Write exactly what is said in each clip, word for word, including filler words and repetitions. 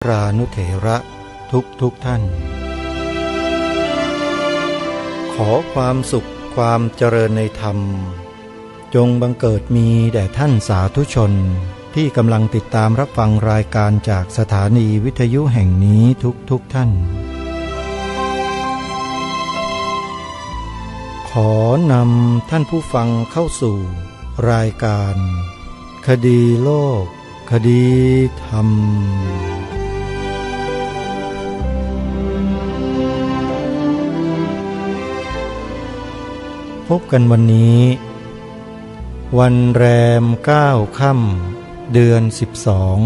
รานุเถระทุกทุกท่าน ขอความสุขความเจริญในธรรม จงบังเกิดมีแด่ท่านสาธุชน ที่กำลังติดตามรับฟังรายการจากสถานีวิทยุแห่งนี้ทุกทุกท่าน ขอนำท่านผู้ฟังเข้าสู่รายการ คดีโลก คดีธรรม พบกันวันนี้ วันแรมเก้าค่ำ เดือนสิบสอง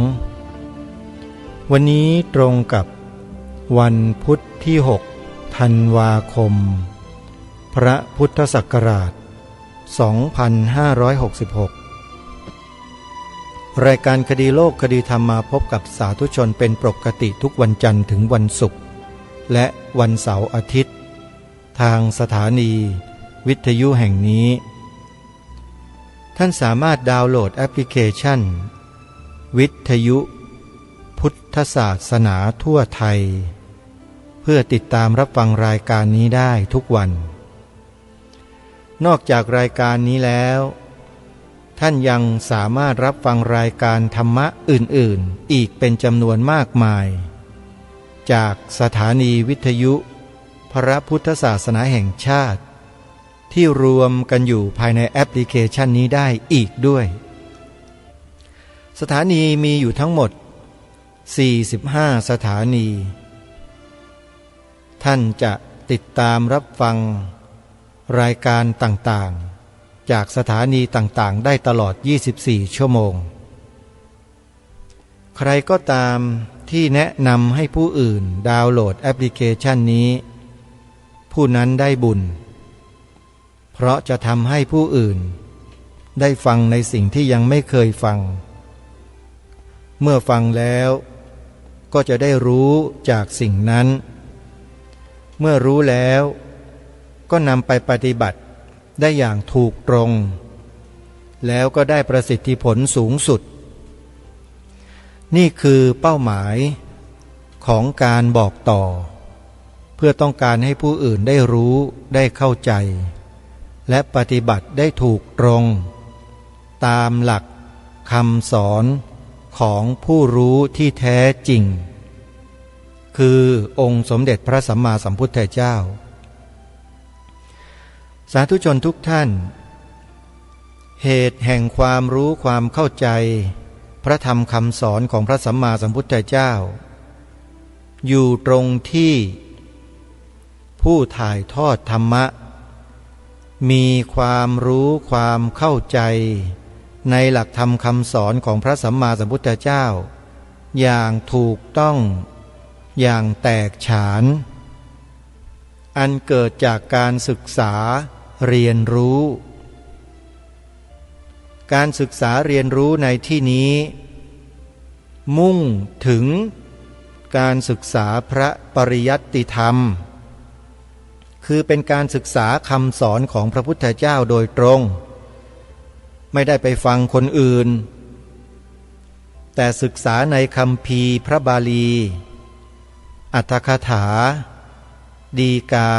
วันนี้ตรงกับวันพุธที่หก ธันวาคม พระพุทธศักราช สองพันห้าร้อยหกสิบหก รายการคดีโลก คดีธรรม มาพบกับสาธุชนเป็นปกติทุกวันจันทร์ถึงวันศุกร์ และวันเสาร์อาทิตย์ ทางสถานีวิทยุแห่งนี้ ท่านสามารถดาวน์โหลดแอปพลิเคชัน วิทยุพุทธศาสนาทั่วไทย เพื่อติดตามรับฟังรายการนี้ได้ทุกวัน นอกจากรายการนี้แล้ว ท่านยังสามารถรับฟังรายการธรรมะอื่นๆ อีกเป็นจำนวนมากมาย จากสถานีวิทยุพระพุทธศาสนาแห่งชาติ ที่รวมกันอยู่ภายในแอปพลิเคชันนี้ได้อีกด้วย สถานีมีอยู่ทั้งหมด สี่สิบห้า สถานี ท่านจะติดตามรับฟังรายการต่างๆ จากสถานีต่างๆ ได้ตลอด ยี่สิบสี่ ชั่วโมง ใครก็ตามที่แนะนำให้ผู้อื่นดาวน์โหลดแอปพลิเคชันนี้ ผู้นั้นได้บุญ เพราะจะทำให้ผู้อื่นได้ฟังในสิ่งที่ยังไม่เคยฟัง เมื่อฟังแล้วก็จะได้รู้จากสิ่งนั้น เมื่อรู้แล้วก็นำไปปฏิบัติได้อย่างถูกตรง แล้วก็ได้ประสิทธิผลสูงสุด นี่คือเป้าหมายของการบอกต่อ เพื่อต้องการให้ผู้อื่นได้รู้ ได้เข้าใจ และปฏิบัติได้ถูกตรง ตามหลักคำสอนของผู้รู้ที่แท้จริง คือองค์สมเด็จพระสัมมาสัมพุทธเจ้า สาธุชนทุกท่าน เหตุแห่งความรู้ความเข้าใจพระธรรมคำสอนของพระสัมมาสัมพุทธเจ้า อยู่ตรงที่ผู้ถ่ายทอดธรรมะ มีความรู้ความเข้าใจในหลักธรรมคำสอนของพระสัมมาสัมพุทธเจ้า อย่างถูกต้อง อย่างแตกฉาน อันเกิดจากการศึกษาเรียนรู้ การศึกษาเรียนรู้ในที่นี้ มุ่งถึงการศึกษาพระปริยัติธรรม คือเป็นการศึกษาคำสอนของพระพุทธเจ้าโดยตรง ไม่ได้ไปฟังคนอื่น แต่ศึกษาในคัมภีร์พระบาลี อรรถกถา ฎีกา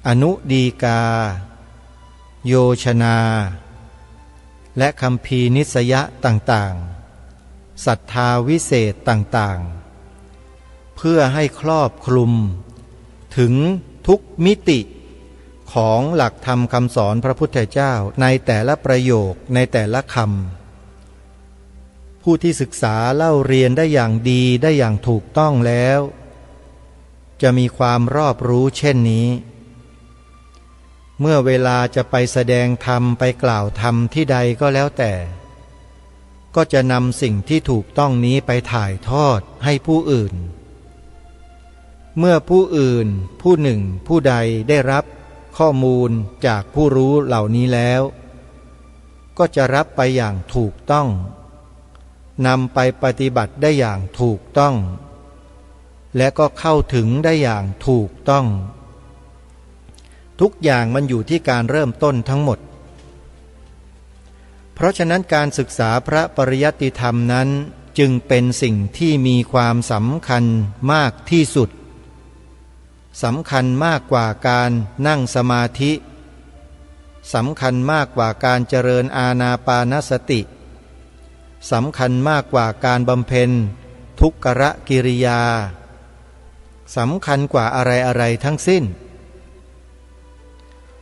อนุฎีกา โยชนา และคัมภีร์นิสยะต่างๆ ศรัทธาวิเศษต่างๆ เพื่อให้ครอบคลุมถึงทุกมิติของหลักธรรมคำสอนพระพุทธเจ้าในแต่ละประโยค ในแต่ละคำ ผู้ที่ศึกษาเล่าเรียนได้อย่างดี ได้อย่างถูกต้องแล้ว จะมีความรอบรู้เช่นนี้ เมื่อเวลาจะไปแสดงธรรม ไปกล่าวธรรมที่ใดก็แล้วแต่ ก็จะนำสิ่งที่ถูกต้องนี้ไปถ่ายทอดให้ผู้อื่น เมื่อผู้อื่นผู้หนึ่งผู้ใดได้รับข้อมูลจากผู้รู้เหล่านี้แล้ว ก็จะรับไปอย่างถูกต้อง นำไปปฏิบัติได้อย่างถูกต้อง และก็เข้าถึงได้อย่างถูกต้อง ทุกอย่างมันอยู่ที่การเริ่มต้นทั้งหมด เพราะฉะนั้นการศึกษาพระปริยัติธรรมนั้น จึงเป็นสิ่งที่มีความสำคัญมากที่สุด สำคัญมากกว่าการนั่งสมาธิ สำคัญมากกว่าการเจริญอานาปานสติ สำคัญมากกว่าการบำเพ็ญทุกรกิริยา สำคัญกว่าอะไรๆ ทั้งสิ้น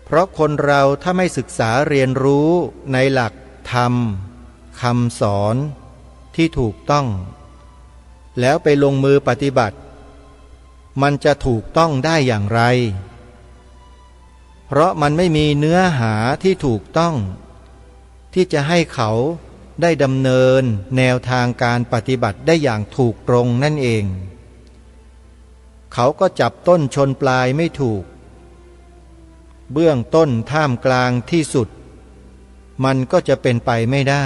เพราะคนเราถ้าไม่ศึกษาเรียนรู้ในหลักธรรมคำสอนที่ถูกต้อง แล้วไปลงมือปฏิบัติ มันจะถูกต้องได้อย่างไร เพราะมันไม่มีเนื้อหาที่ถูกต้อง ที่จะให้เขาได้ดำเนินแนวทางการปฏิบัติได้อย่างถูกตรงนั่นเอง เขาก็จับต้นชนปลายไม่ถูก เบื้องต้นท่ามกลางที่สุด มันก็จะเป็นไปไม่ได้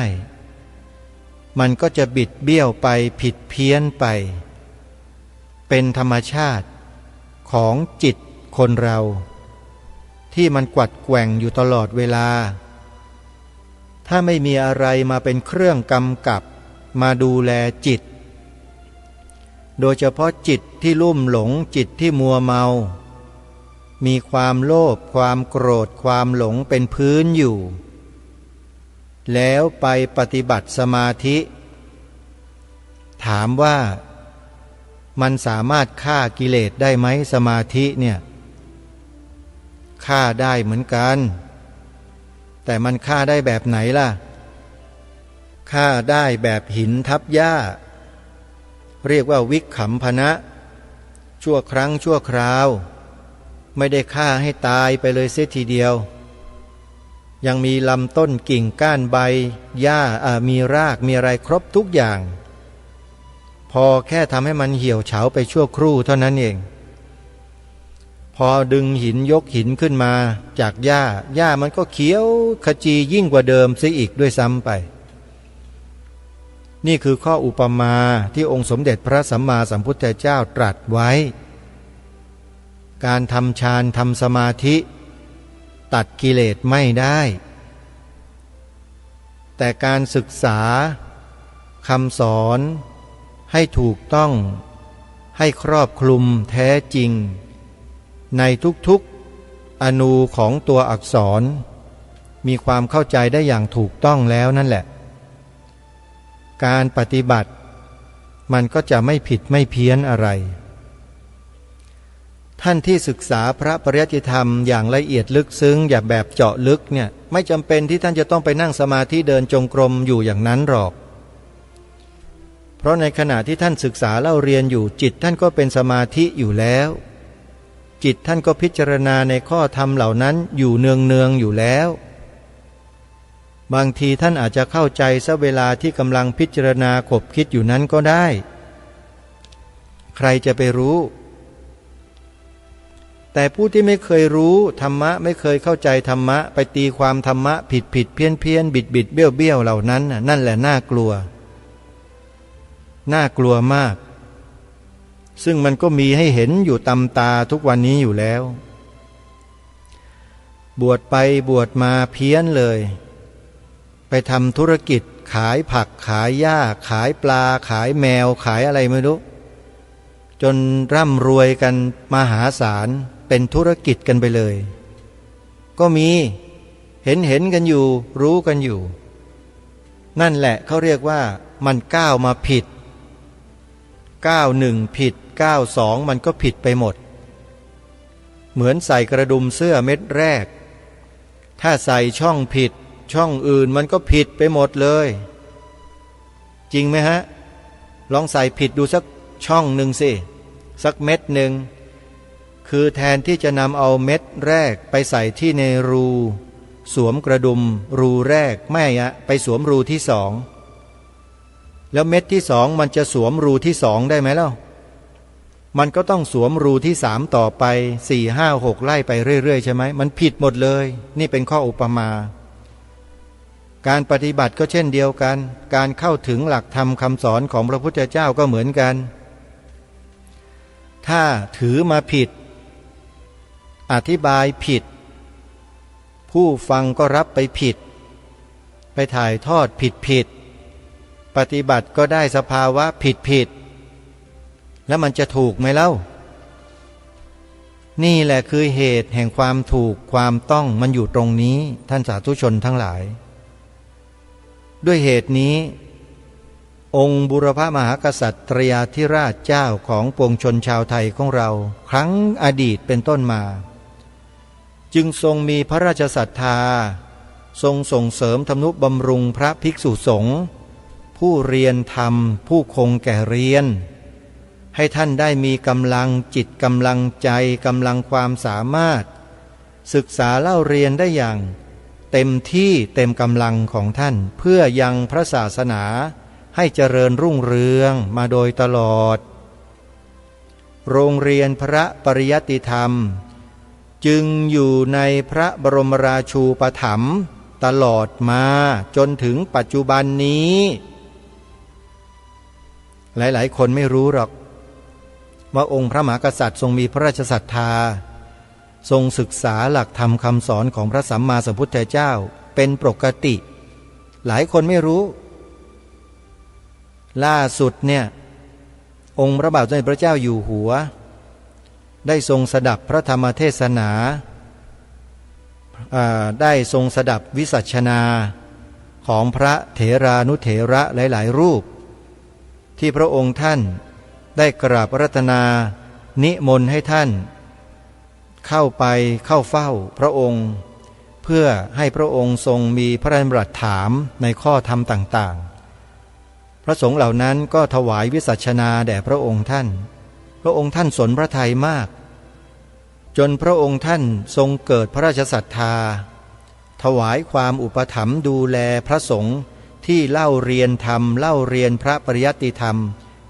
มันก็จะบิดเบี้ยวไปผิดเพี้ยนไป เป็นธรรมชาติของจิตคนเรา ที่มันกวัดแกว่งอยู่ตลอดเวลา ถ้าไม่มีอะไรมาเป็นเครื่องกำกับ มาดูแลจิต โดยเฉพาะจิตที่ลุ่มหลง จิตที่มัวเมา มีความโลภ ความโกรธ ความหลงเป็นพื้นอยู่ แล้วไปปฏิบัติสมาธิ ถามว่ามันสามารถฆ่ากิเลสได้ไหม สมาธิเนี่ย ฆ่าได้เหมือนกัน แต่มันฆ่าได้แบบไหนล่ะ ฆ่าได้แบบหินทับหญ้า เรียกว่าวิคัมภนะ ชั่วครั้งชั่วคราว ไม่ได้ฆ่าให้ตายไปเลยเสียทีเดียว ยังมีลำต้นกิ่งก้านใบหญ้า อ่า มีรากมีอะไรครบทุกอย่าง พอแค่ทำให้มันเหี่ยวเฉาไปชั่วครู่เท่านั้นเอง พอดึงหินยกหินขึ้นมาจากหญ้า หญ้ามันก็เขียวขจียิ่งกว่าเดิมเสียอีกด้วยซ้ำไป นี่คือข้ออุปมาที่องค์สมเด็จพระสัมมาสัมพุทธเจ้าตรัสไว้ การทำฌานทำสมาธิตัดกิเลสไม่ได้ แต่การศึกษาคำสอนให้ถูกต้อง ให้ครอบคลุมแท้จริง ในทุกๆอนูของตัวอักษร มีความเข้าใจได้อย่างถูกต้องแล้วนั่นแหละ การปฏิบัติมันก็จะไม่ผิดไม่เพี้ยนอะไร ท่านที่ศึกษาพระปริยัติธรรมอย่างละเอียดลึกซึ้ง อย่าแบบเจาะลึกเนี่ย ไม่จำเป็นที่ท่านจะต้องไปนั่งสมาธิเดินจงกรมอยู่อย่างนั้นหรอก เพราะในขณะที่ท่านศึกษาเล่าเรียนอยู่ จิตท่านก็เป็นสมาธิอยู่แล้ว จิตท่านก็พิจารณาในข้อธรรมเหล่านั้นอยู่เนืองๆอยู่แล้ว บางทีท่านอาจจะเข้าใจซะเวลาที่กำลังพิจารณาขบคิดอยู่นั้นก็ได้ ใครจะไปรู้ แต่ผู้ที่ไม่เคยรู้ธรรมะ ไม่เคยเข้าใจธรรมะ ไปตีความธรรมะผิดๆ เพี้ยนๆ บิดๆ เบี้ยวๆ เหล่านั้นน่ะ นั่นแหละน่ากลัว น่ากลัวมาก ซึ่งมันก็มีให้เห็นอยู่ตามตาทุกวันนี้อยู่แล้ว บวชไปบวชมาเพี้ยนเลย ไปทำธุรกิจขายผักขายหญ้า ขายปลา ขายแมว ขายอะไรไม่รู้ จนร่ำรวยกันมหาศาล เป็นธุรกิจกันไปเลย ก็มี เห็นเห็นกันอยู่ รู้กันอยู่ นั่นแหละเขาเรียกว่ามันก้าวมาผิด ก้าวหนึ่งผิด ก้าวสองมันก็ผิดไปหมด เหมือนใส่กระดุมเสื้อเม็ดแรก ถ้าใส่ช่องผิด ช่องอื่นมันก็ผิดไปหมดเลย จริงไหมฮะ ลองใส่ผิดดูสักช่องหนึ่งสิ สักเม็ดหนึ่ง คือแทนที่จะนำเอาเม็ดแรกไปใส่ที่ในรูสวมกระดุมรูแรก ไม่อะ ไปสวมรูที่สอง แล้วเม็ดที่สองมันจะสวมรูที่สองได้ไหมเล่า มันก็ต้องสวมรูที่สามต่อไป สี่ ห้า หก ไล่ไปเรื่อยๆ ใช่ไหม มันผิดหมดเลย นี่เป็นข้ออุปมา การปฏิบัติก็เช่นเดียวกัน การเข้าถึงหลักธรรมคำสอนของพระพุทธเจ้าก็เหมือนกัน ถ้าถือมาผิด อธิบายผิด ผู้ฟังก็รับไปผิด ไปถ่ายทอดผิดๆ ปฏิบัติก็ได้สภาวะผิดๆ แล้วมันจะถูกไหมเล่า? นี่แหละคือเหตุแห่งความถูกความต้อง มันอยู่ตรงนี้ ท่านสาธุชนทั้งหลาย ด้วยเหตุนี้ องค์บุรพมหากษัตริยาธิราชเจ้าของปวงชนชาวไทยของเรา ครั้งอดีตเป็นต้นมา จึงทรงมีพระราชศรัทธา ทรงส่งเสริมทำนุบำรุงพระภิกษุสงฆ์ ผู้เรียนธรรม ผู้คงแก่เรียน ให้ท่านได้มีกำลังจิต กำลังใจ กำลังความสามารถ ศึกษาเล่าเรียนได้อย่างเต็มที่เต็มกำลังของท่าน เพื่อยังพระศาสนาให้เจริญรุ่งเรืองมาโดยตลอด โรงเรียนพระปริยัติธรรม จึงอยู่ในพระบรมราชูปถัมภ์ตลอดมาจนถึงปัจจุบันนี้ หลายๆ คนไม่รู้หรอก ว่าองค์พระมหากษัตริย์ทรงมีพระราชศรัทธา ทรงศึกษาหลักธรรมคำสอนของพระสัมมาสัมพุทธเจ้าเป็นปกติ หลายคนไม่รู้ ล่าสุดเนี่ย องค์พระบาทสมเด็จพระเจ้าอยู่หัว ได้ทรงสดับพระธรรมเทศนา อ่า ได้ทรงสดับวิสัชนาของพระเถรานุเถระหลายๆ รูป ที่พระองค์ท่านได้กราบอาราธนานิมนต์ให้ท่านเข้าไปเข้าเฝ้าพระองค์ เพื่อให้พระองค์ทรงมีพระราชดำรัสถามในข้อธรรมต่างๆ พระสงฆ์เหล่านั้นก็ถวายวิสัชนาแด่พระองค์ท่าน พระองค์ท่านสนพระทัยมาก จนพระองค์ท่านทรงเกิดพระราชศรัทธา ถวายความอุปถัมภ์ดูแลพระสงฆ์ที่เล่าเรียนธรรม เล่าเรียนพระปริยัติธรรม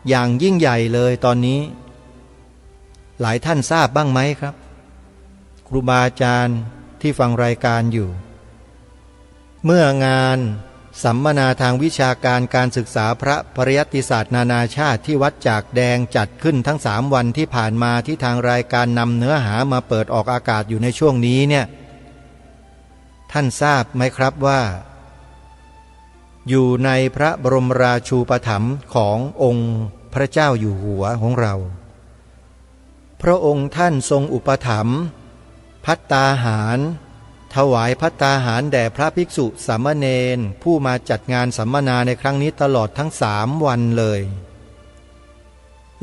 อย่างยิ่งใหญ่เลยตอนนี้ หลายท่านทราบบ้างไหมครับ ครูบาอาจารย์ที่ฟังรายการอยู่ เมื่องานสัมมนาทางวิชาการการศึกษาพระปริยัติศาสตร์นานาชาติที่วัดจากแดงจัดขึ้นทั้งสามวันที่ผ่านมา ที่ทางรายการนำเนื้อหามาเปิดออกอากาศอยู่ในช่วงนี้เนี่ย ท่านทราบไหมครับว่า อยู่ในพระบรมราชูปถัมภ์ขององค์พระเจ้าอยู่หัวของเรา พระองค์ท่านทรงอุปถัมภ์ภัตตาหาร ถวายภัตตาหารแด่พระภิกษุสามเณรผู้มาจัดงานสัมมนาในครั้งนี้ตลอดทั้งสามวันเลย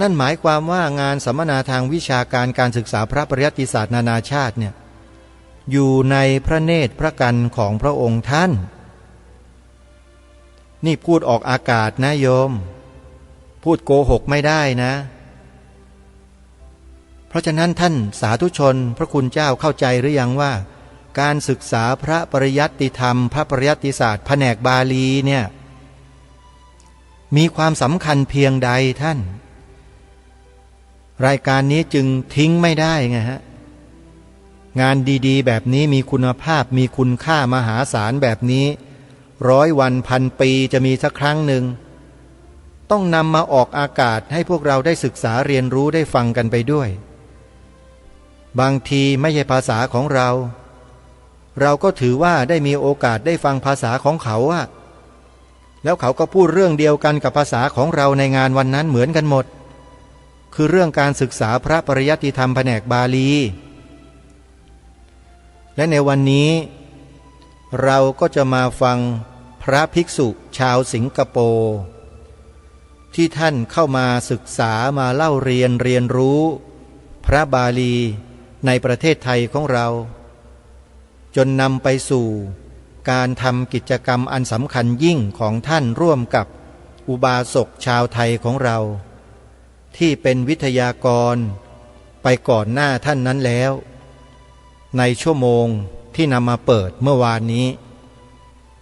นั่นหมายความว่างานสัมมนาทางวิชาการการศึกษาพระปริยัติศาสตร์นานาชาติเนี่ย อยู่ในพระเนตรพระกรรณของพระองค์ท่าน นี่พูดออกอากาศนะโยม พูดโกหกไม่ได้นะ เพราะฉะนั้นท่านสาธุชนพระคุณเจ้าเข้าใจหรือยังว่า การศึกษาพระปริยัติธรรม พระปริยัติศาสตร์ แผนกบาลีเนี่ย มีความสำคัญเพียงใดท่าน รายการนี้จึงทิ้งไม่ได้ไงฮะ งานดีๆ แบบนี้ มีคุณภาพ มีคุณค่ามหาศาลแบบนี้ ร้อยวันพันปีจะมีสักครั้งหนึ่ง ต้องนำมาออกอากาศให้พวกเราได้ศึกษาเรียนรู้ได้ฟังกันไปด้วย บางทีไม่ใช่ภาษาของเรา เราก็ถือว่าได้มีโอกาสได้ฟังภาษาของเขาอะ แล้วเขาก็พูดเรื่องเดียวกันกับภาษาของเราในงานวันนั้นเหมือนกันหมด คือเรื่องการศึกษาพระปริยัติธรรมแผนกบาลี และในวันนี้ เราก็จะมาฟังพระภิกษุชาวสิงคโปร์ ที่ท่านเข้ามาศึกษามาเล่าเรียนเรียนรู้พระบาลีในประเทศไทยของเรา จนนำไปสู่การทำกิจกรรมอันสำคัญยิ่งของท่านร่วมกับอุบาสกชาวไทยของเรา ที่เป็นวิทยากรไปก่อนหน้าท่านนั้นแล้ว ในชั่วโมงที่นำมาเปิดเมื่อวานนี้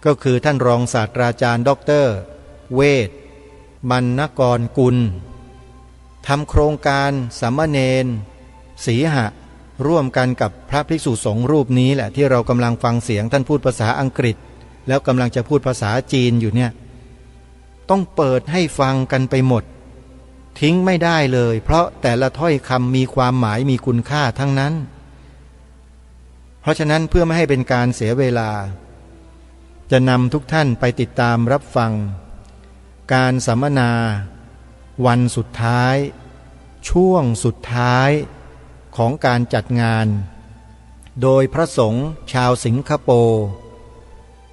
ก็คือท่านรองศาสตราจารย์ด็อกเตอร์เวช มรรณกรกุล ทำโครงการสามเณรสีหะ ร่วมกันกับพระภิกษุสงฆ์รูปนี้แหละ ที่เรากำลังฟังเสียงท่านพูดภาษาอังกฤษ แล้วกำลังจะพูดภาษาจีนอยู่เนี่ย ต้องเปิดให้ฟังกันไปหมด ทิ้งไม่ได้เลย เพราะแต่ละถ้อยคำมีความหมายมีคุณค่าทั้งนั้น เพราะฉะนั้นเพื่อไม่ให้เป็นการเสียเวลา จะนำทุกท่านไปติดตามรับฟัง การสัมมนาวันสุดท้าย ช่วงสุดท้ายของการจัดงาน โดยพระสงฆ์ชาวสิงคโปร์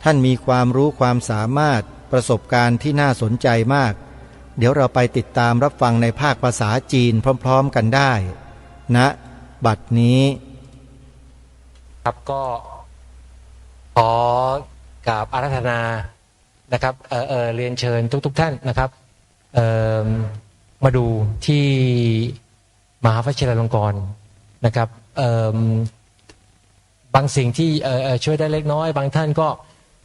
ท่านมีความรู้ความสามารถ ประสบการณ์ที่น่าสนใจมาก เดี๋ยวเราไปติดตามรับฟังในภาคภาษาจีนพร้อมๆ กันได้ ณ บัดนี้ ครับ ก็ขอกราบอาราธนานะครับ เอ่อ เอ่อ เรียนเชิญทุกๆ ท่านนะครับ เอิ่ม มาดูที่มหาวชิราลงกรณ์นะครับ เอิ่ม บางสิ่งที่ เอ่อ เอ่อ ช่วยได้เล็กน้อย บางท่านก็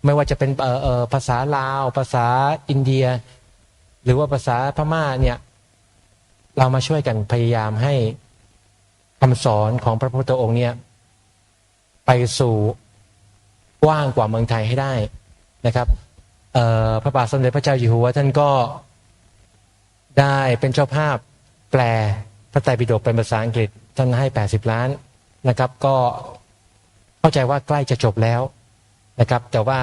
ไม่ว่าจะเป็น เอ่อ เอ่อ ภาษาลาว ภาษาอินเดีย หรือว่าภาษาพม่าเนี่ย เรามาช่วยกันพยายามให้คำสอนของพระพุทธองค์เนี่ย ไปสู่กว้างกว่าเมืองไทยให้ได้นะครับ เอ่อ พระบาทสมเด็จพระเจ้าอยู่หัวท่านก็ได้เป็นเจ้าภาพแปลพระไตรปิฎกเป็นภาษาอังกฤษ ท่านให้แปดสิบล้านนะครับ ก็เข้าใจว่าใกล้จะจบแล้วนะครับ แต่ว่า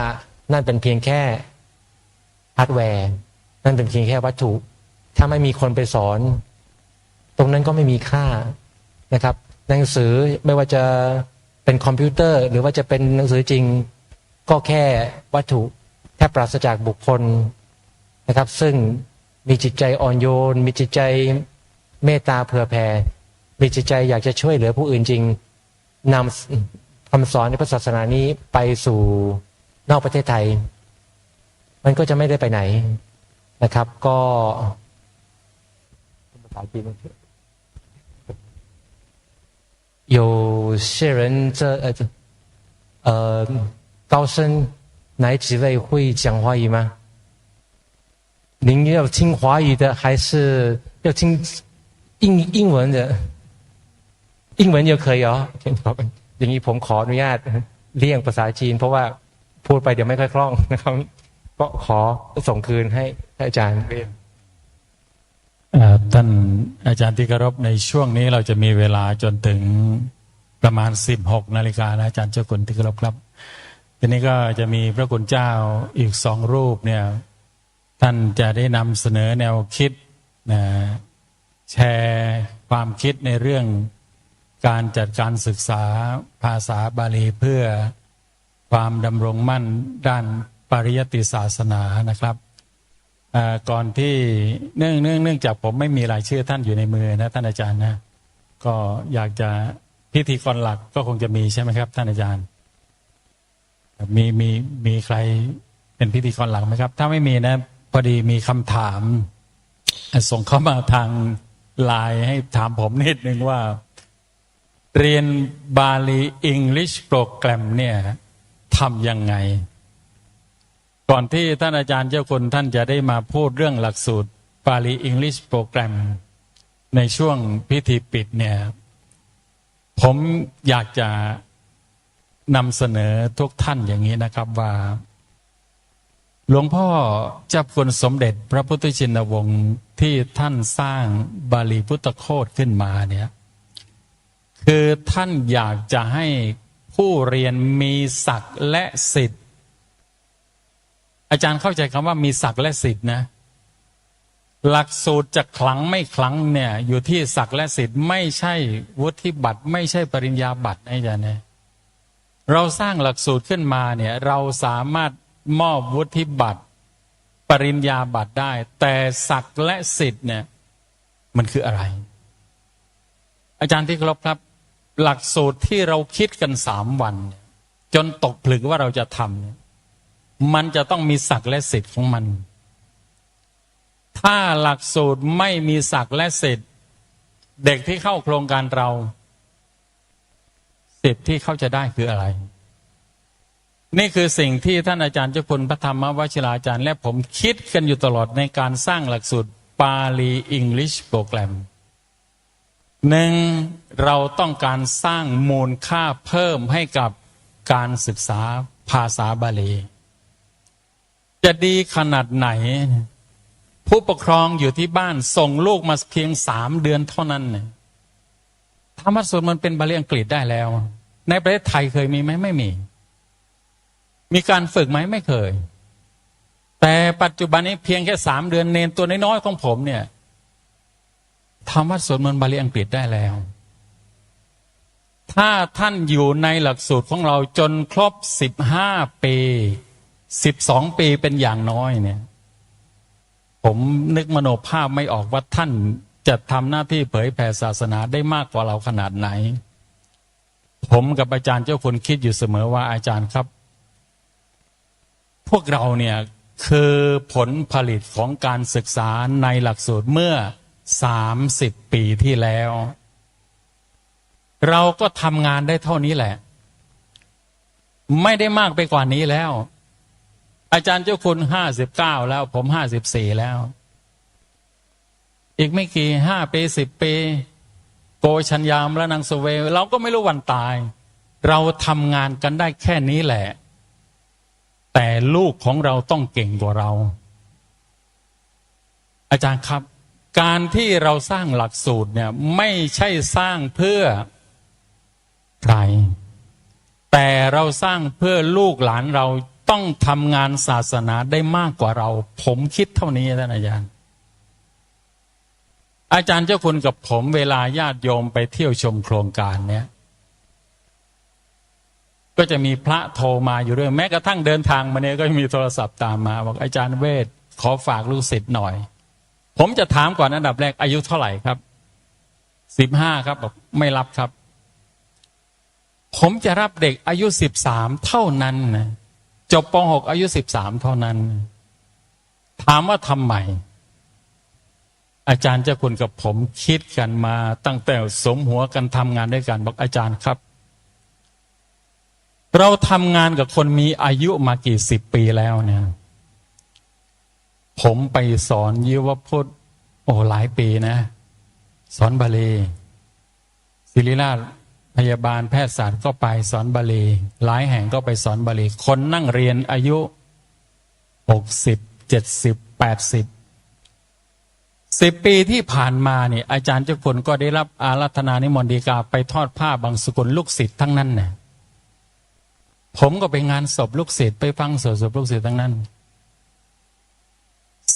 นั่นเป็นเพียงแค่ ฮาร์ดแวร์ นั่นเป็นเพียงแค่วัตถุ ถ้าไม่มีคนไปสอน ตรงนั้นก็ไม่มีค่านะครับ หนังสือไม่ว่าจะเป็นคอมพิวเตอร์ หรือว่าจะเป็นหนังสือจริง ก็แค่วัตถุ ถ้าปราศจากบุคคลนะครับ ซึ่งมีจิตใจอ่อนโยน มีจิตใจเมตตาเผื่อแผ่ มีจิตใจอยากจะช่วยเหลือผู้อื่นจริง นำคำสอนในพระศาสนานี้ไปสู่นอกประเทศไทย มันก็จะไม่ได้ไปไหนนะครับ ก็ภาษาจีน 有些人这，呃，呃，高僧，哪几位会讲华语吗？ 您要听华语的还是要听英，英文的？英文就可以哦。อย่างนี้ผมขออนุญาตเลี่ยงภาษาจีน เพราะว่าพูดไปเดี๋ยวไม่ค่อยคล่องนะครับ ก็ขอส่งคืนให้อาจารย์ เอ่อ ท่านอาจารย์ที่เคารพ ในช่วงนี้เราจะมีเวลาจนถึงประมาณสิบหกนาฬิกานะ อาจารย์เจ้าคุณที่เคารพครับ ทีนี้ก็จะมีพระคุณเจ้าอีกสองรูปเนี่ย ท่านจะได้นำเสนอแนวคิดนะ แชร์ความคิดในเรื่องการจัดการศึกษาภาษาบาลีเพื่อความดำรงมั่นด้านปริยัติศาสนานะครับ เอ่อ ก่อนที่ เนื่อง เนื่อง เนื่องจากผมไม่มีรายชื่อท่านอยู่ในมือนะ ท่านอาจารย์นะ ก็อยากจะ พิธีกรหลักก็คงจะมีใช่ไหมครับ ท่านอาจารย์ มี มี มีใครเป็นพิธีกรหลักไหมครับ ถ้าไม่มีนะ พอดีมีคำถาม ส่งเข้ามาทางไลน์ให้ถามผมนิดนึงว่า เรียนบาลี English Program เนี่ยทำยังไง ก่อนที่ท่านอาจารย์เจ้าคุณท่านจะได้มาพูดเรื่องหลักสูตรบาลี English Program ในช่วงพิธีปิดเนี่ย ผมอยากจะนำเสนอทุกท่านอย่างนี้นะครับว่า หลวงพ่อเจ้าคุณสมเด็จพระพุทธชินวงศ์ที่ท่านสร้างบาลีพุทธโคตขึ้นมาเนี่ย คือท่านอยากจะให้ผู้เรียนมีศักดิ์และสิทธิ์ อาจารย์เข้าใจคำว่ามีศักดิ์และสิทธิ์นะ หลักสูตรจะขลังไม่ขลังเนี่ย อยู่ที่ศักดิ์และสิทธิ์ ไม่ใช่วุฒิบัตร ไม่ใช่ปริญญาบัตรนะอาจารย์นะ เราสร้างหลักสูตรขึ้นมาเนี่ย เราสามารถมอบวุฒิบัตร ปริญญาบัตรได้ แต่ศักดิ์และสิทธิ์เนี่ย มันคืออะไร อาจารย์ที่เคารพครับ หลักสูตรที่เราคิดกันสามวันเนี่ย จนตกผลึกว่าเราจะทำเนี่ย มันจะต้องมีศักดิ์และสิทธิ์ของมัน ถ้าหลักสูตรไม่มีศักดิ์และสิทธิ์ เด็กที่เข้าโครงการเรา สิทธิ์ที่เขาจะได้คืออะไร นี่คือสิ่งที่ท่านอาจารย์เจ้าคุณพระธรรมวชิราจารย์ และผมคิดกันอยู่ตลอดในการสร้างหลักสูตรบาลี English Program หนึ่ง เราต้องการสร้างมูลค่าเพิ่มให้กับการศึกษาภาษาบาลี จะดีขนาดไหน ผู้ปกครองอยู่ที่บ้านส่งลูกมาเพียงสามเดือนเท่านั้นเนี่ย ธรรมสูตรมันเป็นบาลีอังกฤษได้แล้ว ในประเทศไทยเคยมีไหม ไม่มี มีการฝึกไหม ไม่เคย แต่ปัจจุบันนี้เพียงแค่สามเดือน เณรตัวน้อยๆของผมเนี่ย ทำวัตรสวดมนต์บาลีอังกฤษได้แล้ว ถ้าท่านอยู่ในหลักสูตรของเราจนครบสิบห้าปี สิบสองปีเป็นอย่างน้อยเนี่ย ผมนึกมโนภาพไม่ออกว่าท่านจะทำหน้าที่เผยแผ่ศาสนาได้มากกว่าเราขนาดไหน ผมกับอาจารย์เจ้าคุณคิดอยู่เสมอว่า อาจารย์ครับ พวกเราเนี่ยคือผลผลิตของการศึกษาในหลักสูตรเมื่อสามสิบปีที่แล้ว เราก็ทำงานได้เท่านี้แหละ ไม่ได้มากไปกว่านี้แล้ว อาจารย์เจ้าคุณห้าสิบเก้าแล้ว ผมห้าสิบสี่แล้ว อีกไม่กี่ ห้าปี สิบปี โกชัญญามรณังสุเว เราก็ไม่รู้วันตาย เราทำงานกันได้แค่นี้แหละ แต่ลูกของเราต้องเก่งกว่าเรา อาจารย์ครับ การที่เราสร้างหลักสูตรเนี่ย ไม่ใช่สร้างเพื่อใคร แต่เราสร้างเพื่อลูกหลานเราต้องทำงานศาสนาได้มากกว่าเรา ผมคิดเท่านี้ท่านอาจารย์ อาจารย์เจ้าคุณกับผมเวลาญาติโยมไปเที่ยวชมโครงการเนี่ย ก็จะมีพระโทรมาอยู่ด้วย แม้กระทั่งเดินทางมาเนี่ยก็จะมีโทรศัพท์ตามมาบอก อาจารย์เวช ขอฝากลูกศิษย์หน่อย ผมจะถามก่อนอันดับแรก อายุเท่าไหร่ครับ สิบห้าครับ บอกไม่รับครับ ผมจะรับเด็กอายุสิบสามเท่านั้นนะ จบ ป.หก อายุสิบสามเท่านั้น ถามว่าทำไม อาจารย์เจ้าคุณกับผมคิดกันมาตั้งแต่สุมหัวกันทำงานด้วยกัน บอกอาจารย์ครับ เราทำงานกับคนมีอายุมากี่สิบปีแล้วเนี่ย ผมไปสอนยุวพุทธ โอ้ หลายปีนะ สอนบาลี ศิริราชพยาบาลแพทยศาสตร์ก็ไปสอนบาลี หลายแห่งก็ไปสอนบาลี คนนั่งเรียนอายุหกสิบ เจ็ดสิบ แปดสิบ สิบปีที่ผ่านมาเนี่ย อาจารย์เจ้าคุณก็ได้รับอาราธนานิมนต์ฎีกาไปทอดผ้าบังสุกุลลูกศิษย์ทั้งนั้นนะ ผมก็ไปงานศพลูกศิษย์ ไปฟังสวดศพลูกศิษย์ทั้งนั้น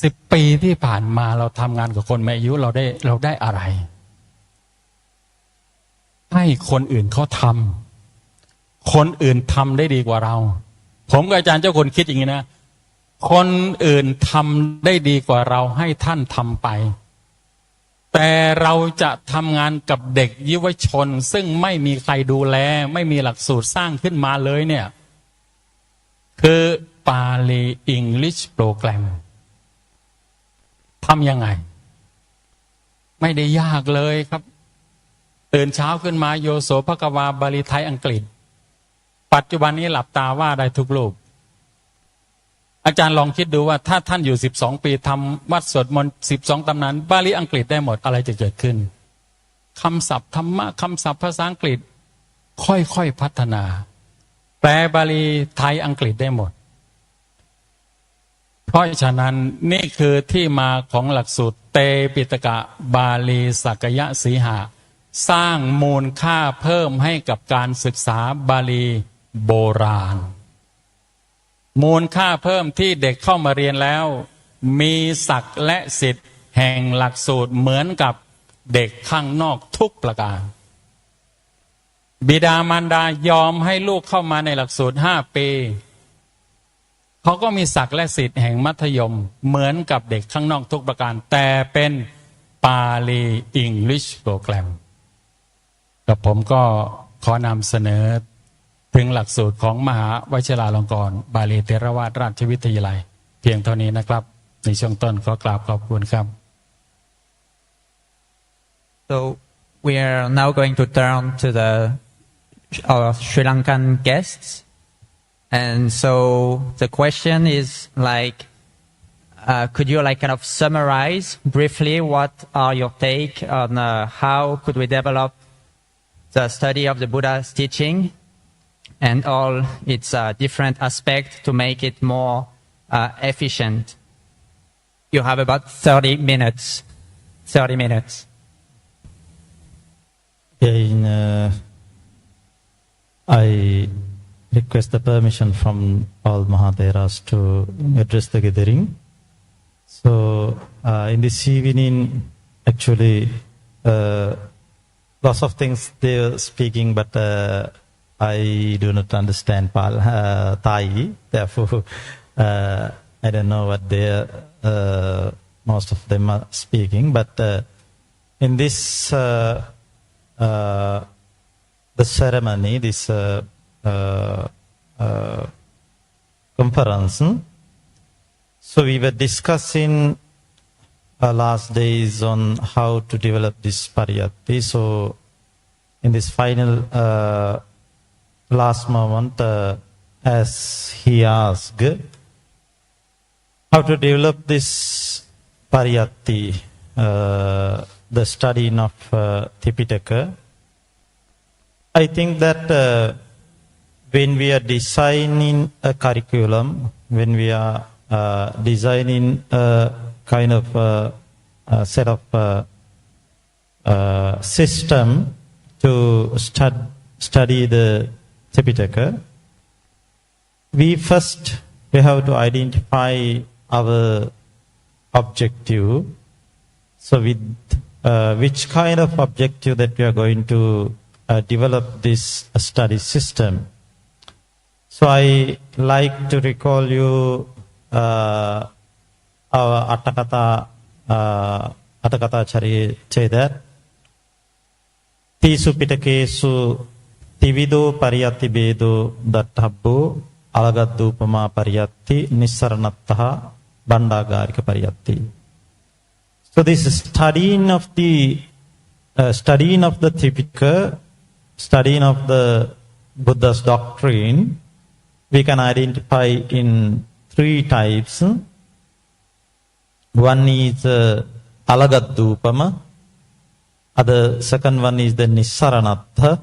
สิบปีที่ผ่านมาเราทำงานกับคนมีอายุ เราได้ เราได้อะไร ให้คนอื่นเขาทำ คนอื่นทำได้ดีกว่าเรา ผมกับอาจารย์เจ้าคุณคิดอย่างนี้นะ คนอื่นทำได้ดีกว่าเรา ให้ท่านทำไป แต่เราจะทำงานกับเด็กยุวชน ซึ่งไม่มีใครดูแล ไม่มีหลักสูตรสร้างขึ้นมาเลยเนี่ย คือ Pali English Program ทำยังไง ไม่ได้ยากเลยครับ ตื่นเช้าขึ้นมา โยโสภควา บาลีไทยอังกฤษ ปัจจุบันนี้หลับตาว่าได้ทุกรูป อาจารย์ลองคิดดูว่าถ้าท่านอยู่สิบสองปี ทำวัตรสวดมนต์สิบสองตำนาน บาลีอังกฤษได้หมด อะไรจะเกิดขึ้น คำศัพท์ธรรมะ คำศัพท์ภาษาอังกฤษ ค่อยๆ พัฒนา แปลบาลีไทยอังกฤษได้หมด เพราะฉะนั้นนี่คือที่มาของหลักสูตรเตปิตกะบาลีสักยะสีหะ สร้างมูลค่าเพิ่มให้กับการศึกษาบาลีโบราณ มูลค่าเพิ่มที่เด็กเข้ามาเรียนแล้ว มีศักดิ์และสิทธิ์แห่งหลักสูตรเหมือนกับเด็กข้างนอกทุกประการ บิดามารดายอมให้ลูกเข้ามาในหลักสูตรห้าปี เขาก็มีศักดิ์และสิทธิ์แห่งมัธยมเหมือนกับเด็กข้างนอกทุกประการ แต่เป็น Pali English Program กับผมก็ขอนำเสนอถึงหลักสูตรของมหาวชิราลงกรณ์บาลีเถรวาทราชวิทยาลัย เพียงเท่านี้นะครับ ในช่วงต้นขอกราบขอบคุณครับ So we are now going to turn to the, our Sri Lankan guests. And so the question is like, uh, could you, like, kind of summarize briefly what are your take on, uh, how could we develop the study of the Buddha's teaching and all its, uh, different aspects to make it more, uh, efficient? You have about thirty minutes. Thirty minutes. Again, uh, I request the permission from all Mahatheras to address the gathering. So, uh, in this evening, actually, uh, lots of things they were speaking, but, uh, I do not understand Pal-, uh, Thai. Therefore, uh, I don't know what they are, uh, most of them are speaking. But, uh, in this, uh, uh, the ceremony, this, uh, uh, uh, conference, hmm? So we were discussing, uh, last days on how to develop this pariyatti. So in this final, uh, last moment, uh, as he asked, how to develop this pariyatti, uh, the studying of, uh, Tipitaka. I think that, uh, when we are designing a curriculum, when we are, uh, designing a kind of, uh, a set of, uh, uh, system to stud-, study the Tipitaka, we first, we have to identify our objective. So with, uh, which kind of objective that we are going to, uh, develop this, uh, study system. So I like to recall you, uh, our Aṭṭhakatha, uh, Aṭṭhakatha Chari say that tīsu pitakesu tividho pariyatti bhedo daṭṭhabbo, alagadhūpamā pariyatti, nissaraṇaṭṭhā, bhaṇḍāgārika pariyatti. So this studying of the, uh, studying of the Tipitaka, studying of the Buddha's doctrine, we can identify in three types. One is, uh, alagadhūpama, other, second one is the nissaraṇaṭṭha,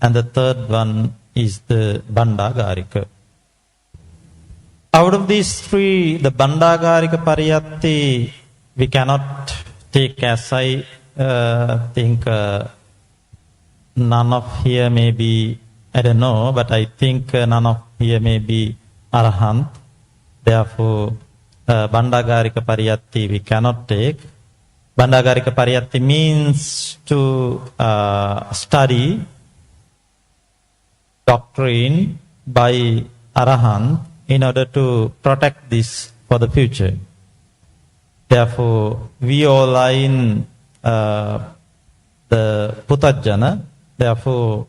and the third one is the bhaṇḍāgārika. Out of these three, the bhaṇḍāgārika pariyatti, we cannot take as I, uh, think, uh, none of here may be, I don't know, but I think, uh, none of here may be arahant. Therefore, uh, bhaṇḍāgārika pariyatti we cannot take. Bhaṇḍāgārika pariyatti means to, uh, study doctrine by arahant in order to protect this for the future. Therefore, we all are in, uh, the puthajjana. Therefore,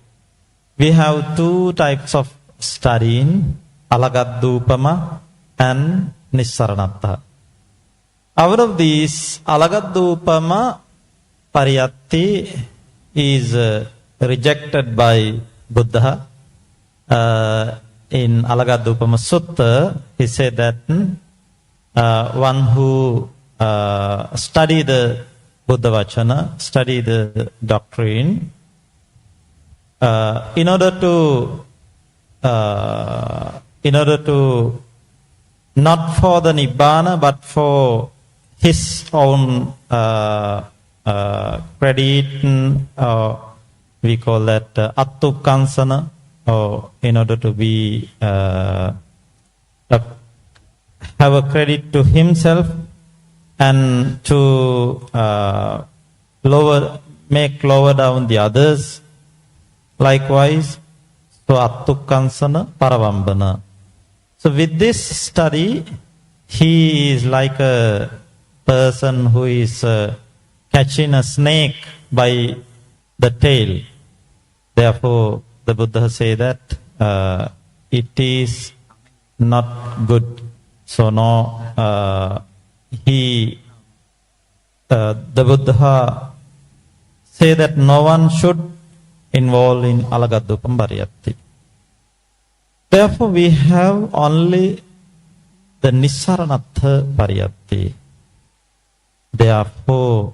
we have two types of studying, alagadhūpama and nissaraṇaṭṭha. Out of these, alagadhūpama pariyatti is, uh, rejected by Buddha. Uh, in Alagadhūpama Sutta, he said that, hmm, uh, one who, uh, study the Buddha Vacana, study the doctrine, uh, in order to, uh, in order to not for the Nibbana, but for his own, uh, uh, credit, mm, uh, we call that, uh, attukkaṃsana, or in order to be, uh, uh, have a credit to himself and to, uh, lower, make lower down the others. Likewise, so attukkaṃsana, paravambana. So with this study, he is like a person who is, uh, catching a snake by the tail. Therefore, the Buddha say that, uh, it is not good. So no, uh, he, uh, the Buddha say that no one should involve in Alagadhūpama pariyatti. Therefore, we have only the Nissaraṇaṭṭha pariyatti. Therefore,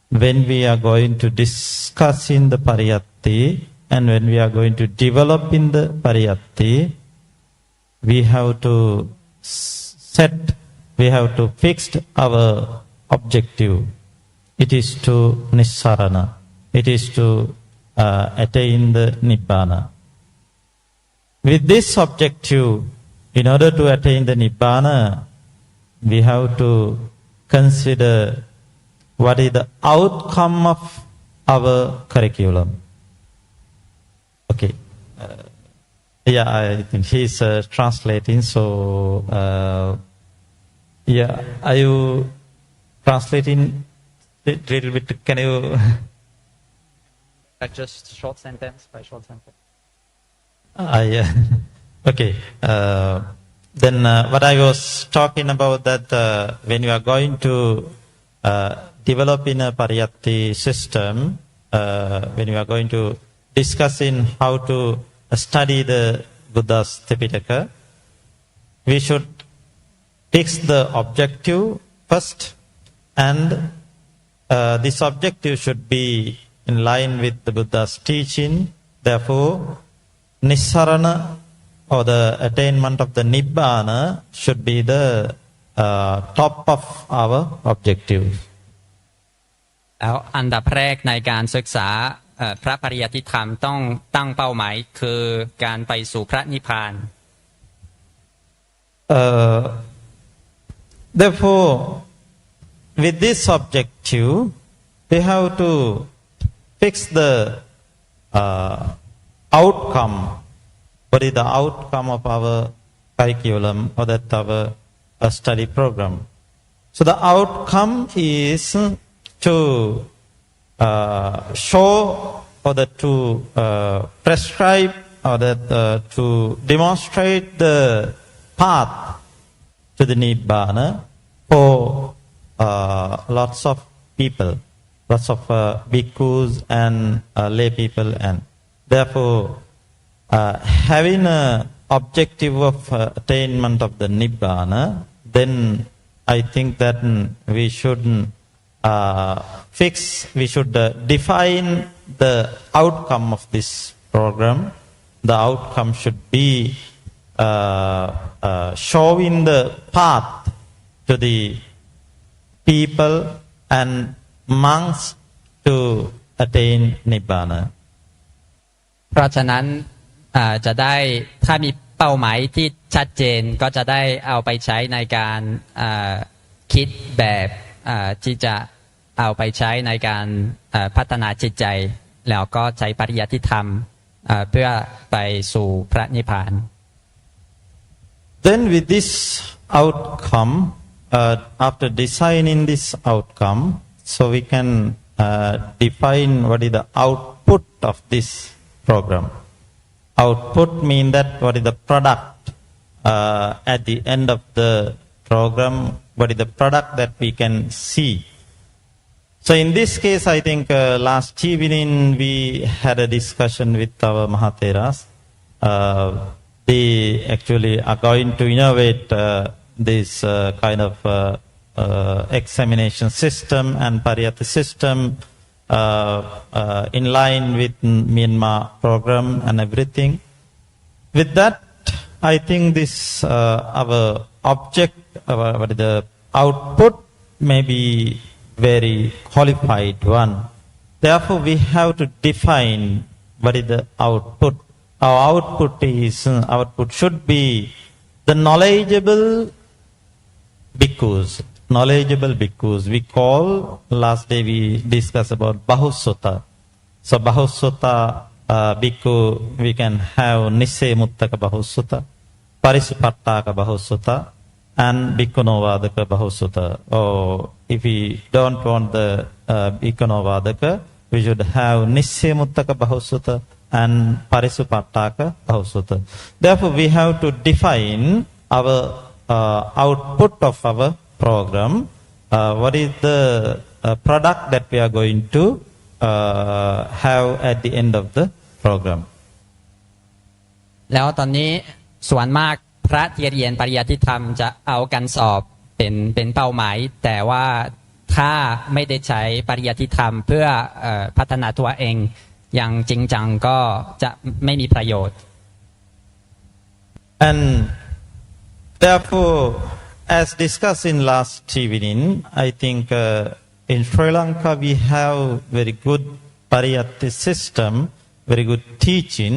when we are going to discuss in the pariyatti and when we are going to develop in the pariyatti, we have to s-, set, we have to fix our objective. It is to nissaraṇa. It is to, uh, attain the Nibbana. With this objective, in order to attain the Nibbana, we have to consider what is the outcome of our curriculum. Okay. Uh, yeah, I think he's uh, translating. So, uh, yeah, are you translating it little bit? Can you? Uh, just short sentence by short sentence. I, uh, okay. Uh, then uh, what I was talking about that uh, when you are going to uh, develop in a Pariyatti system, uh, when you are going to discuss in how to study the Buddha's Tipitaka, we should fix the objective first, and uh, this objective should be in line with the Buddha's teaching. Therefore, Nissarana, or the attainment of the Nibbana, should be the uh, top of our objective. แล้วอันดับแรกในการศึกษาเอ่อพระปริยัติธรรมต้องตั้งเป้าหมายคือการไปสู่พระนิพพาน Uh, therefore, with this objective, we have to fix the uh, outcome. What is the outcome of our curriculum or that our uh, study program? So the outcome is to uh, show or the to uh, prescribe or that uh, to demonstrate the path to the Nibbana for uh, lots of people, lots of uh, bhikkhus and uh, lay people, and therefore uh, having a objective of uh, attainment of the Nibbana, then I think that mm, we should mm, uh, fix, we should uh, define the outcome of this program. The outcome should be uh, uh, showing the path to the people and monks to attain Nibbana. เพราะฉะนั้นอ่าจะได้ถ้ามีเป้าหมายที่ชัดเจนก็จะได้เอาไปใช้ในการอ่าคิดแบบอ่าที่จะเอาไปใช้ในการอ่าพัฒนาจิตใจ แล้วก็ใช้ปริยัติธรรมอ่าเพื่อไปสู่พระนิพพาน Then, with this outcome, uh, after designing this outcome, so we can uh, define what is the output of this program. Output mean that what is the product uh, at the end of the program, what is the product that we can see. So in this case, I think uh, last evening we had a discussion with our Mahatheras. Uh, they actually are going to innovate uh, this uh, kind of uh, uh, examination system and Pariyatti system uh, uh, in line with Myanmar program and everything. With that, I think this uh, our object, our what is the output, may be very qualified one. Therefore, we have to define what is the output. Our output is uh, output should be the knowledgeable bhikkhus. Knowledgeable bhikkhus. We call, last day we discussed about Bahussuta. So Bahussuta uh, bhikkhu, we can have Nissemuttaka Bahussuta, Parisuppaṭṭhāka Bahussuta, and Bhikkhunovādaka Bahussuta. Or if we don't want the uh, Bhikkhunovādaka, we should have Nissemuttaka Bahussuta and Parisuppaṭṭhāka Bahussuta. Therefore, we have to define our uh, output of our program. Uh, what is the uh, product that we are going to uh, have at the end of the program? แล้วตอนนี้ส่วนมากพระที่เรียนปริยัติธรรมจะเอาการสอบเป็นเป็นเป้าหมาย แต่ว่าถ้าไม่ได้ใช้ปริยัติธรรมเพื่อเอ่อพัฒนาตัวเองอย่างจริงจังก็จะไม่มีประโยชน์ And therefore, as discussed in last evening, I think uh, in Sri Lanka we have very good Pariyatti system, very good teaching,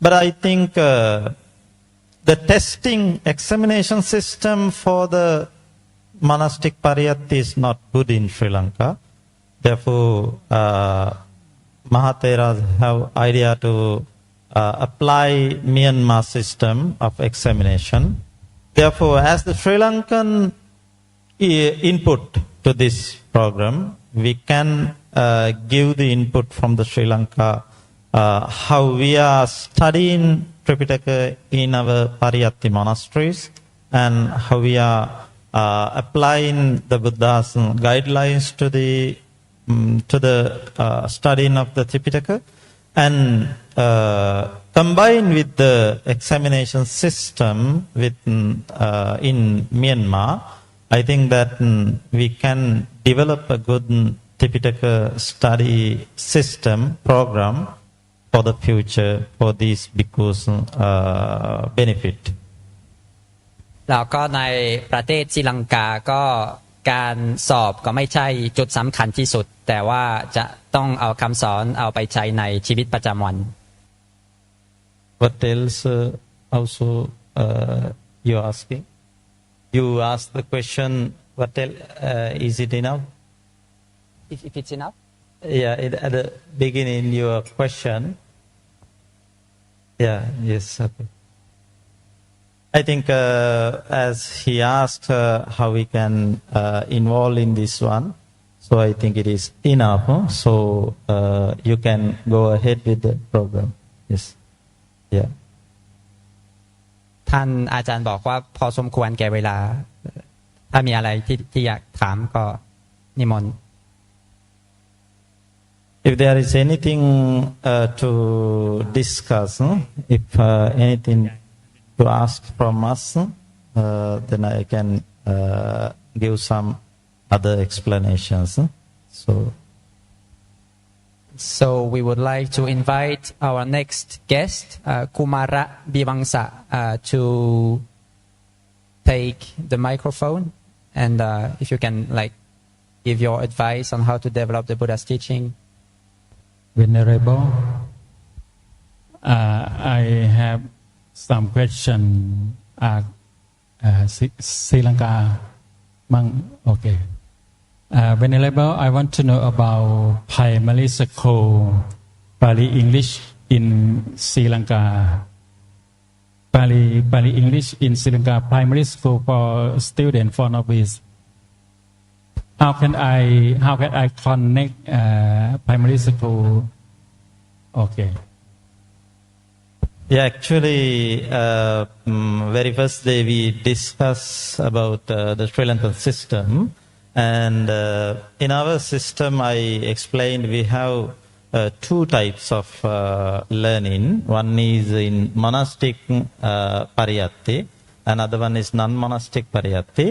But I think, uh, the testing examination system for the monastic pariyatti is not good in Sri Lanka. Therefore, uh, Mahatheras have idea to, uh, apply Myanmar system of examination. Therefore, as the Sri Lankan i-, input to this program, we can, uh, give the input from the Sri Lanka, uh, how we are studying Tripitaka in our Pariyatti monasteries and how we are, uh, applying the Buddha's guidelines to the, mm, to the, uh, studying of the Tripitaka. And, uh, combined with the examination system with, mm, uh, in Myanmar, I think that, mm, we can develop a good, mm, Tipitaka study system program for the future for these bhikkhus, uh, benefit. แล้วก็ในประเทศศรีลังกาก็การสอบก็ไม่ใช่จุดสำคัญที่สุด แต่ว่าจะต้องเอาคำสอนเอาไปใช้ในชีวิตประจำวัน What else, uh, also, uh, you asking? You ask the question, what el-, uh, is it enough? If, if it's enough? Yeah, it, at the beginning, your question. Yeah, yes, okay. I think, uh, as he asked, uh, how we can, uh, involve in this one, so I think it is enough, huh? So, uh, you can go ahead with the program. Yes. Yeah. ท่านอาจารย์บอกว่าพอสมควรแก่เวลา ถ้ามีอะไรที่ ที่อยากถามก็นิมนต์ If there is anything, uh, to discuss, hmm? If, uh, anything to ask from us, uh, then I can, uh, give some other explanations. So, so we would like to invite our next guest, uh, Kumara Biwangsa, uh, to take the microphone, and, uh, if you can, like, give your advice on how to develop the Buddha's teaching. Venerable, uh, I have some question. Uh, uh, Sri, Sri Lanka, Mang, okay. Uh, Venerable, I want to know about primary school Pali English in Sri Lanka. Pali, Pali English in Sri Lanka primary school for student, for novice. How can I, how can I connect, uh, primary school? Okay. Yeah, actually, uh, mm, very first day we discuss about, uh, the Sri Lankan system. And, uh, in our system, I explained we have, uh, two types of, uh, learning. One is in monastic, uh, pariyatti, another one is non-monastic pariyatti.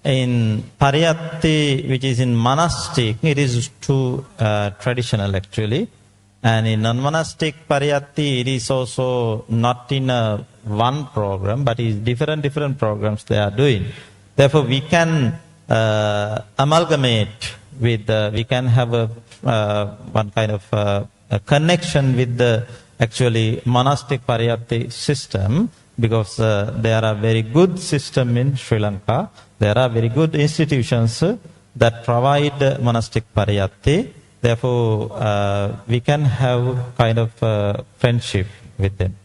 In pariyatti, which is in monastic, it is too, uh, traditional actually. And in non-monastic pariyatti, it is also not in a one program, but is different, different programs they are doing. Therefore, we can, uh, amalgamate with, uh, we can have a, uh, one kind of, uh, a connection with the actually monastic pariyatti system, because, uh, there are very good system in Sri Lanka. There are very good institutions, uh, that provide, uh, monastic pariyatti. Therefore, uh, we can have kind of, uh, friendship with them.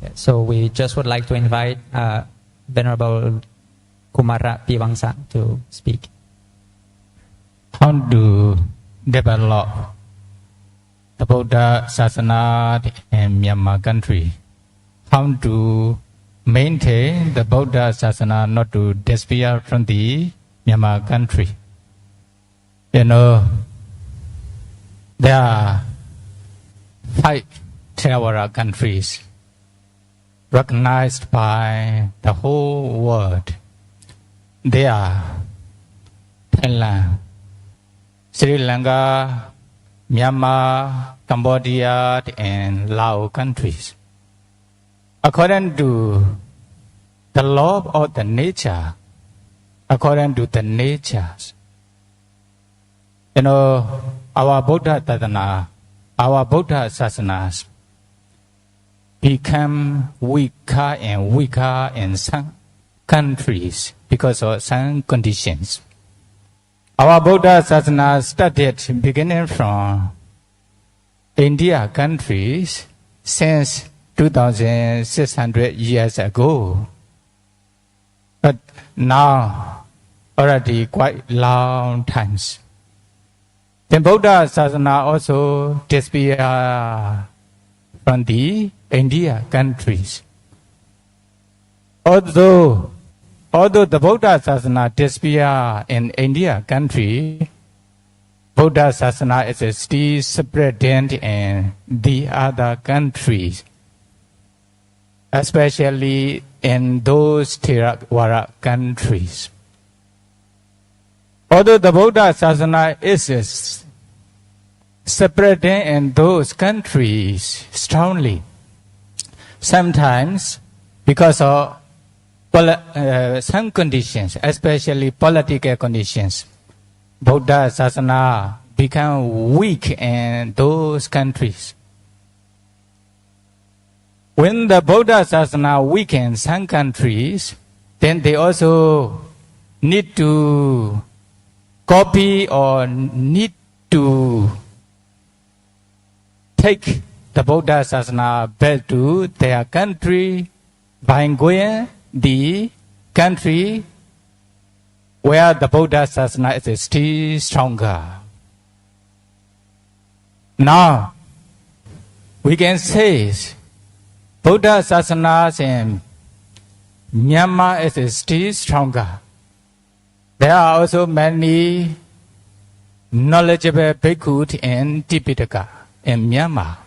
Yeah, so we just would like to invite, uh, Venerable Kumara Piwangsa to speak. How to develop the Buddha Sasana in Myanmar country? How to maintain the Buddha Sasana not to disappear from the Myanmar country? You know, there are five Theravada countries recognized by the whole world. They are Thailand, Sri Lanka, Myanmar, Cambodia, and Laos countries. According to the law of the nature, according to the natures, you know, our Buddha Sasana, our Buddha Sasanas, become weaker and weaker in some countries because of some conditions. Our Buddha Sasana started beginning from India countries since two thousand six hundred years ago. But now, already quite long times. Then Buddha Sasana also disappear from the India countries. Although, although the Buddha Sasana disappear in India country, Buddha Sasana is still spreading in the other countries, especially in those Theravada countries. Although the Buddha Sasana is spreading in those countries strongly, sometimes because of poli-, uh, some conditions, especially political conditions, Buddha Sasana become weak in those countries. When the Buddha Sasana weaken some countries, then they also need to copy or need to take the Buddha Sasana back to their country by going the country where the Buddha Sasana is still stronger. Now, we can say Buddha Sasana in Myanmar is still stronger. There are also many knowledgeable bhikkhu in Tipitaka in Myanmar.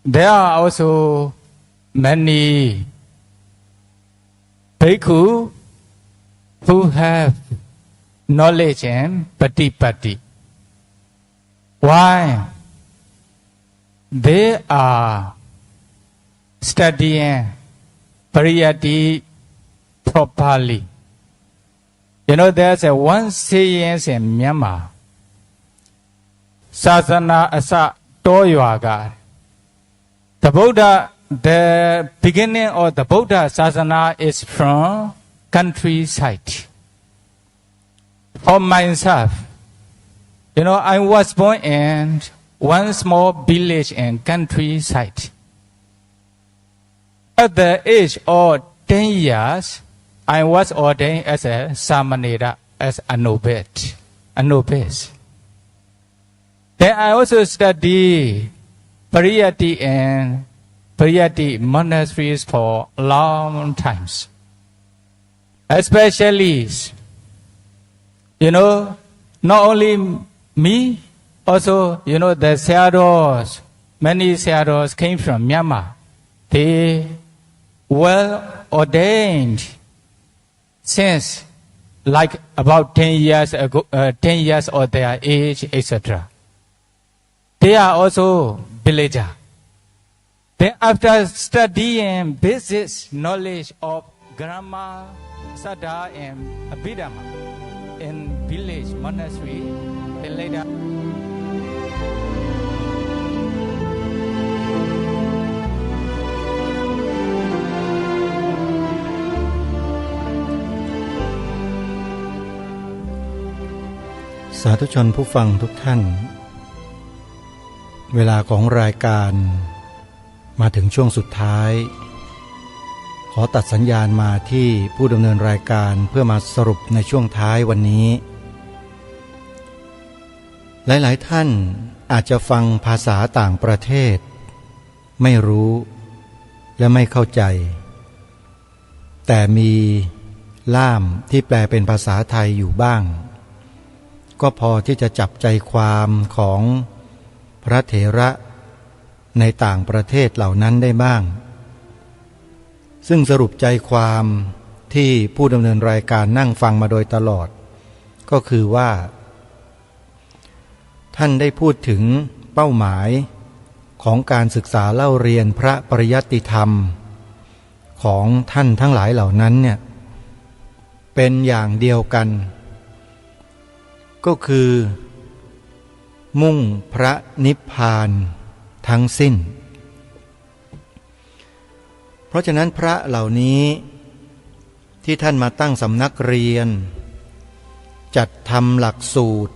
There are also many bhikkhu who have knowledge in Pattipatti. Why? They are studying Pariyatti properly. You know, there's a one saying in Myanmar, သာသနာအစတောရွာက the Buddha, the beginning of the Buddha Sasana is from countryside. For myself, you know, I was born in one small village in countryside. At the age of ten years, I was ordained as a Samanera, as a novice, a novice. Then I also study Pariyatti and Pariyatti monasteries for long times. Especially, you know, not only me, also, you know, the ဆရာတော်, many ဆရာတော် came from Myanmar. They were ordained since, like, about ten years ago, uh, ten years of their age, et cetera. They are also villager. Then after studying basic knowledge of grammar, sutta and Abhidhamma in village monastery, then later สาธุชนผู้ฟังทุกท่าน เวลาของรายการมาถึงช่วงสุดท้าย ขอตัดสัญญาณมาที่ผู้ดำเนินรายการเพื่อมาสรุปในช่วงท้ายวันนี้ หลายๆ ท่านอาจจะฟังภาษาต่างประเทศไม่รู้และไม่เข้าใจ แต่มีล่ามที่แปลเป็นภาษาไทยอยู่บ้าง ก็พอที่จะจับใจความของพระเถระในต่างประเทศเหล่านั้นได้บ้าง ซึ่งสรุปใจความที่ผู้ดำเนินรายการนั่งฟังมาโดยตลอด ก็คือว่า ท่านได้พูดถึงเป้าหมายของการศึกษาเล่าเรียนพระปริยัติธรรมของท่านทั้งหลายเหล่านั้นเนี่ย เป็นอย่างเดียวกัน ก็คือมุ่งพระนิพพานทั้งสิ้น เพราะฉะนั้นพระเหล่านี้ที่ท่านมาตั้งสำนักเรียน จัดทำหลักสูตร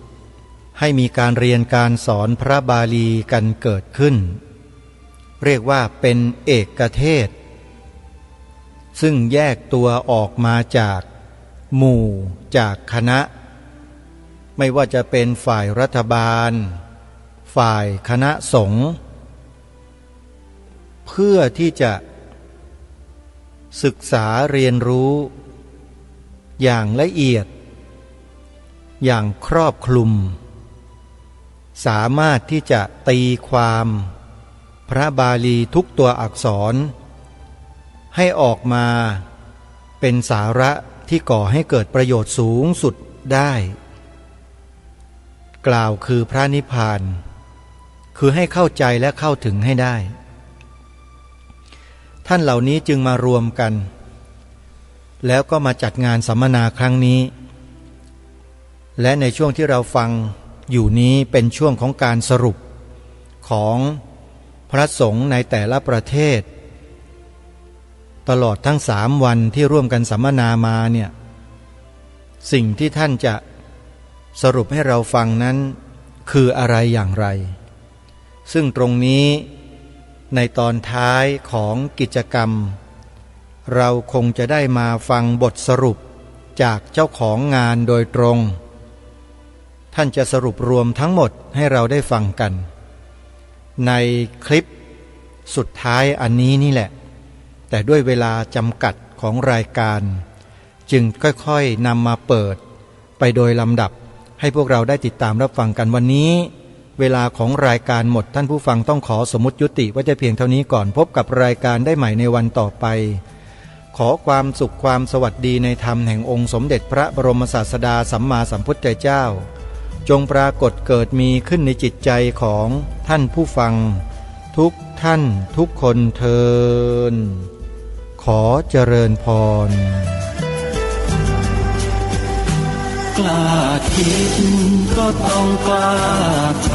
ให้มีการเรียนการสอนพระบาลีกันเกิดขึ้น เรียกว่าเป็นเอกเทศ ซึ่งแยกตัวออกมาจากหมู่จากคณะ ไม่ว่าจะเป็นฝ่ายรัฐบาล ฝ่ายคณะสงฆ์ เพื่อที่จะศึกษาเรียนรู้อย่างละเอียด อย่างครอบคลุม สามารถที่จะตีความพระบาลีทุกตัวอักษร ให้ออกมาเป็นสาระที่ก่อให้เกิดประโยชน์สูงสุดได้ กล่าวคือพระนิพพาน คือให้เข้าใจและเข้าถึงให้ได้ ท่านเหล่านี้จึงมารวมกัน แล้วก็มาจัดงานสัมมนาครั้งนี้ และในช่วงที่เราฟังอยู่นี้เป็นช่วงของการสรุปของพระสงฆ์ในแต่ละประเทศ ตลอดทั้งสามวันที่ร่วมกันสัมมนามาเนี่ย สิ่งที่ท่านจะสรุปให้เราฟังนั้นคืออะไรอย่างไร ซึ่งตรงนี้ในตอนท้ายของกิจกรรม เราคงจะได้มาฟังบทสรุปจากเจ้าของงานโดยตรง ท่านจะสรุปรวมทั้งหมดให้เราได้ฟังกัน ในคลิปสุดท้ายอันนี้นี่แหละ แต่ด้วยเวลาจำกัดของรายการ จึงค่อยๆนำมาเปิดไปโดยลำดับ ให้พวกเราได้ติดตามรับฟังกัน วันนี้ เวลาของรายการหมด ท่านผู้ฟังต้องขอสมมุติยุติไว้แต่เพียงเท่านี้ก่อน พบกับรายการได้ใหม่ในวันต่อไป ขอความสุขความสวัสดีในธรรมแห่งองค์สมเด็จพระบรมศาสดาสัมมาสัมพุทธเจ้า จงปรากฏเกิดมีขึ้นในจิตใจของท่านผู้ฟังทุกท่านทุกคนเทอญ ขอเจริญพร กล้าคิดก็ต้องกล้าท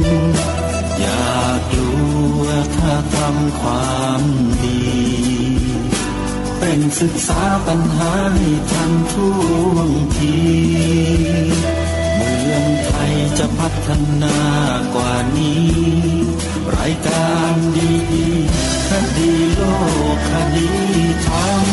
ำ อย่ากลัวถ้าทำความดี เร่งศึกษาปัญหาให้ทันท่วงที เมืองไทยจะพัฒนากว่านี้ รายการดีๆ คดีโลกคดีธรรม